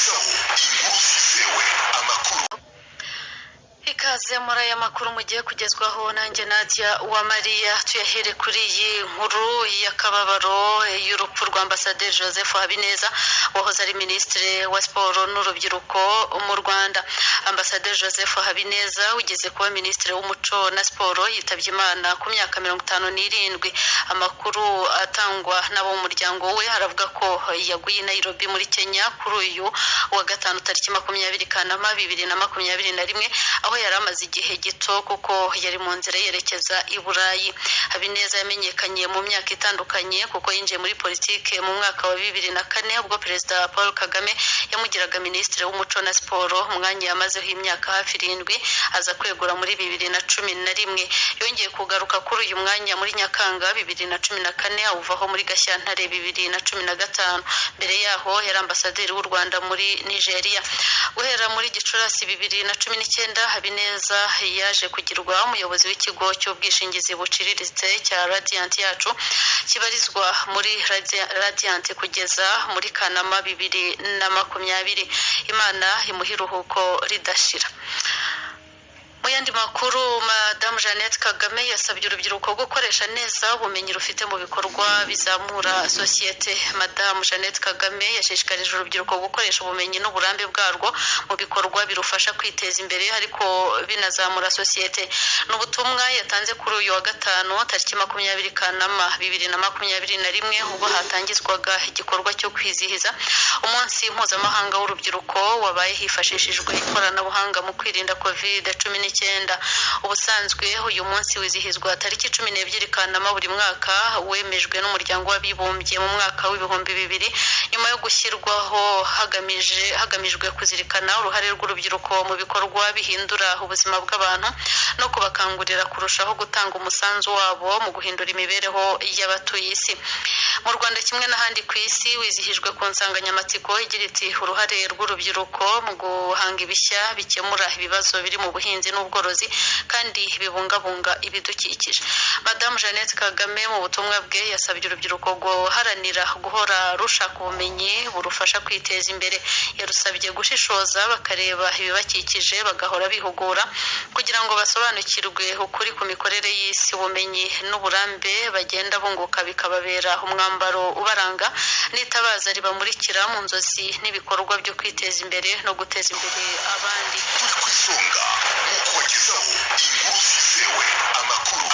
Kubagezaho inkuru zizewe, amakuru. Ikaze muri aya makuru mugiye kugezwaho nanjye Nadia Uwamariya. Tuyahere kuri iyi nkuru y'akababaro y'urupfu rwa Ambasaderi Joseph Habineza, wahoze ari Minisitiri wa Siporo n'Urubyiruko mu Rwanda. Ambasaderi Joseph Habineza ugeze kuba Minisitiri w'Umuco na Siporo yitabye Imana ku myaka 57. Amakuru atangwa n'abo mu muryango we aravuga ko yaguye i Nairobi muri Kenya kuri uyu wa gatanu, tariki 20 Kanama 2021, aho yari amaze igihe gito kuko yari mu nzira yerekeza i Burayi. Habineza yamenyekanye mu myaka itandukanye kuko yinjiye muri politike mu mwaka wa 2004, ubwo Perezida Paul Kagame yamugiraga Minisitiri w'Umuco na Siporo, umwanya yamazeho imyaka hafi 7, aza kwegura muri 2011. Yongeye kugaruka kuri uyu mwanya muri Nyakanga 2014, awuvaho muri Gashyantare 2015. Mbere yaho yari ambasaderi w'u Rwanda muri Nigeria. Guhera muri Gicurasi 2019, Habineza yaje kugirwa umuyobozi w'ikigo cy'ubwishingizi buciriritse cya Radiant Yacu, kibarizwa muri Radiant, kugeza muri Kanama 2020. Imana imuha iruhuko ridashira. Mu yandi makuru, Madamu Jeannette Kagame yasabye urubyiruko gukoresha neza ubumenyi rufite mu bikorwa bizamura sosiyete. Madamu Jeannette Kagame yashishikarije urubyiruko gukoresha ubumenyi n'uburambe bwarwo mu bikorwa birufasha kwiteza imbere ariko binazamura sosiyete. Ni ubutumwa yatanze kuri uyu wa gatanu, tariki 20 Kanama 2021, ubwo hatangizwaga igikorwa cyo kwizihiza umunsi mpuzamahanga w'urubyiruko wabaye hifashishijwe ikoranabuhanga mu kwirinda COVID-19. Ubusanzwe uyu munsi wizihizwa tariki 12 Kanama buri mwaka, wemejwe n'Umuryango w'Abibumbye mu mwaka w'2000, nyuma yo gushyirwaho hagamijwe kuzirikana uruhare rw'urubyiruko mu bikorwa bihindura ubuzima bw'abantu no kubakangurira kurushaho gutanga umusanzu wabo mu guhindura imibereho y'abatuye isi. Mu Rwanda kimwe n'ahandi ku isi, wizihijwe ku nsanganyamatsiko igira iti: "Uruhare rw'urubyiruko mu guhanga ibishya bikemura ibibazo biri mu buhinzi n'ubworozi kandi bibungabunga ibidukikije." Madamu Jeannette Kagame mu butumwa bwe yasabye urubyiruko guharanira guhora rushaka ubumenyi burufasha kwiteza imbere. Yarusabye gushishoza, bakareba ibibakikije, bagahora bihugura kugira ngo basobanukirwe ukuri ku mikorere y'isi. Ubumenyi n'uburambe bagenda bunguka bikababera umwambaro ubaranga n'itabaza ribamurikira mu nzozi n'ibikorwa byo kwiteza imbere no guteza imbere abandi. Turi ku isonga mu kubagezaho inkuru zizewe, amakuru.